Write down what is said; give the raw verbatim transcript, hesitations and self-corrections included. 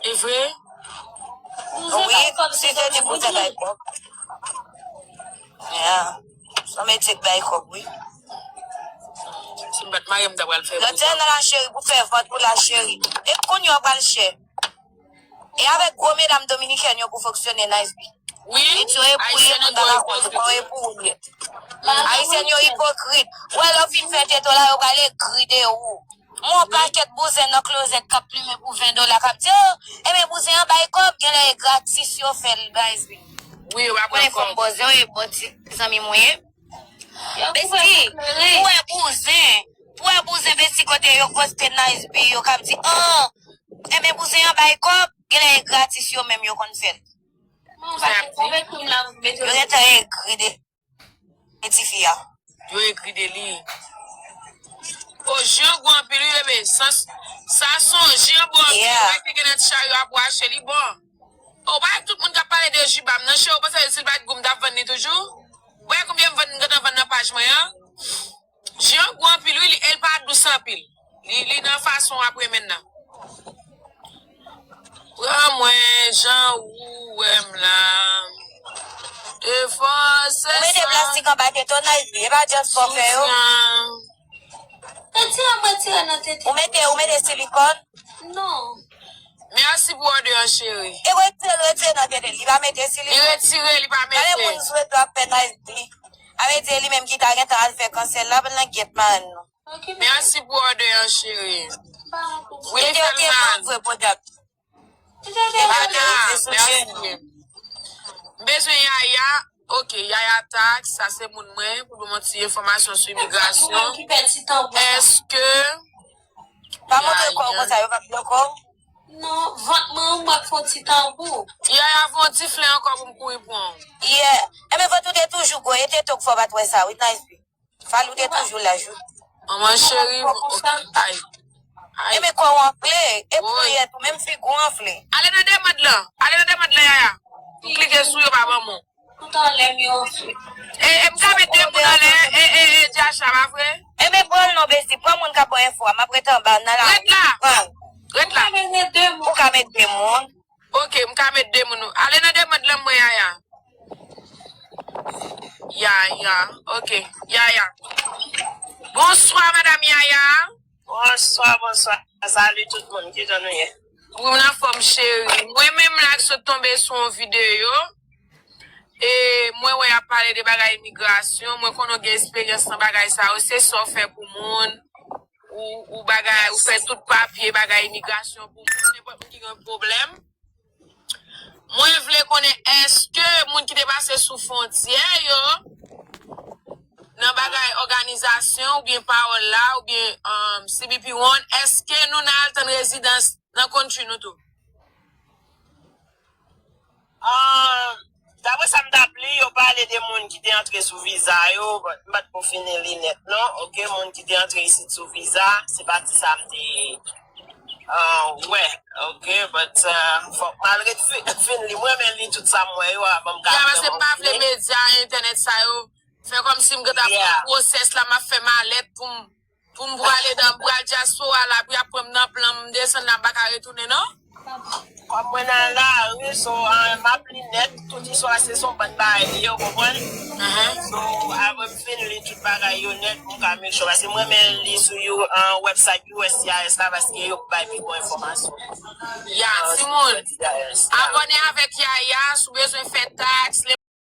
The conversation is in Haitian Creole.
E vre? Wi, si te di pou te bay kòb. Yeah. Sa mete bay kòb, wi. Si m pa t marye, m ta pral fè. Lòt te nan la cheri pou fè vant pou la cheri. E kounye a w pral chè. E avèk gwo medam dominikèn yo pou fonksyone Nice B. Wi, yo e pou ye moun ta rakonte, pa e pou ou ye. Ayisyen yo ipokrit. Wè lè w fin fè tete w la, yo pral egri de ou. Yon pakèt bouzen nan klozèt k ap plimen pou ven dola k ap di, oh, enben bouzen an bay kòb, genlè e gratis yo fè l, Nice B. Wi, yo pa pran kòb. Konnen fò m bòzè, yo e bon ti zanmi mwen ye. Besti, pou wè bouzen, pou wè bouzen besti kote yo poste Nice B, yo k ap di, oh, enben bouzen an bay kòb, genlè e gratis yo menm yo konn fè l. Yo gentan egri de, de tifi a. Yo egri de li. O, jan gwo anpil, wi, bebe. Sa, sa son jan gwo anpil. Yeah. Wè ki gen nan ti charyo a pou achte li, bon. O, pa tout moun k ap pale de jibam nan, cheri, ou panse si l pa t gou, m t ap vann li toujou? Ou wè konbyen m vann, m gentan vann nan paj mwen an? Jan gwo anpil, wi, li, e l pa dous anpil. Li, li nan fason w ap renmen l nan. Pran mwen jan ou wè m la. E fò se sa. Ou mete plastik anba tete w, Nice B, e pa just fò fè yo. Retire, retire nan tete. Ou mete, ou mete silikòn? Non. Mèsi pou òdè an, cheri. E retire, retire nan tete, li pa mete silikòn. Li retire, li pa mete. Gade moun sou rezo ap fè Nice B. A vle di li menm ki ta gentan al fè kansè la, nan gyèt marenn nou. Mèsi pou òdè an, cheri. Wi, li fè m mal. Vre, podyab. Ana, mèsi. M bezwen Yaya. Ok, Yaya Tax, sa se moun mwen, pou ban m yon ti enfòmasyon sou imigrasyon. Èske... Pa montre kò w konsa, yo p ap pran kò w. Non, vant mwen, m ap fè yon ti tanbou. Yaya fè yon ti flen ankò pou m kouri pran w. Yeah. Enben, vant ou te toujou gwo, e te tok fò w pa t wè sa, wi, Nice B. Falou te toujou laj, wi. Manman cheri, ay. Ay. Enben kò w anfle, e priyè tou, menm figi w anfle. Ale nan demand lan, ale nan demand lan, Yaya. M klike sou yo, pa ban mwen. Tout anlè m yo anfle. E, e, m ka met de moun anlè, e, e, e, Jacha, pa vre? Enben pran l non, besti, pran moun k ap ba w enfo a, m ap ret anba, nan la. Ret la. Pran l. Ret la. Ou ka met de moun. Ou ka met de moun. Ok, m ka met de moun. Ale nan demand lan mwen, Yaya. Yaya, ok. Yaya. Bonswa, madanm Yaya. Bonswa, bonswa. Salut tout moun, kijan nou ye? Wi, m anfòm, cheri. Mwen menm la k sot tonbe sou yon videyo. E mwen wè y ap pale de bagay imigrasyon. Mwen konnen w gen esperyans nan bagay sa yo. Se sa w fè pou moun. Ou, ou bagay, ou fè tout papye, bagay imigrasyon pou moun, nenpòt moun ki gen yon pwoblèm. Mwen vle konnen èske moun ki te pase sou fwontyè yo, nan bagay òganizasyon oubyen pawòl la, oubyen, um, C B P One, èske nou nan al tann rezidans nan country nou tou? Ah, daprè sa m t ap li, yo pale de moun ki te antre sou viza yo, but m pa t ko fini li nèt, non. Ok, moun ki te antre isit sou viza, se pati sa m te, ah, wè. Ok, but, ah, fòk m al ret fi-, fin li. Mwen renmen li tout sa m wè yo, avan m ka... Ya, paske m pa vle medya, entènèt sa yo fè kòmsi m gentan pran pwosès la, m ap fè malèt pou m Pou m prale nan, m pral dyaspora la, pou y ap pran m nan plan, m desann la, m pa ka retounen, non? Kòm mwen nan lari, so, ah, m ap li nèt, tout istwa se son bann bagay li ye, ou konprann? So, apre m fin li tout bagay yo nèt, m ka make sure, paske mwen renmen li sou you, ah, website U S C I S la, paske yo bay pi bon enfòmasyon. Ya, timoun, abòne avèk Yaya, si w bezwen fè taks,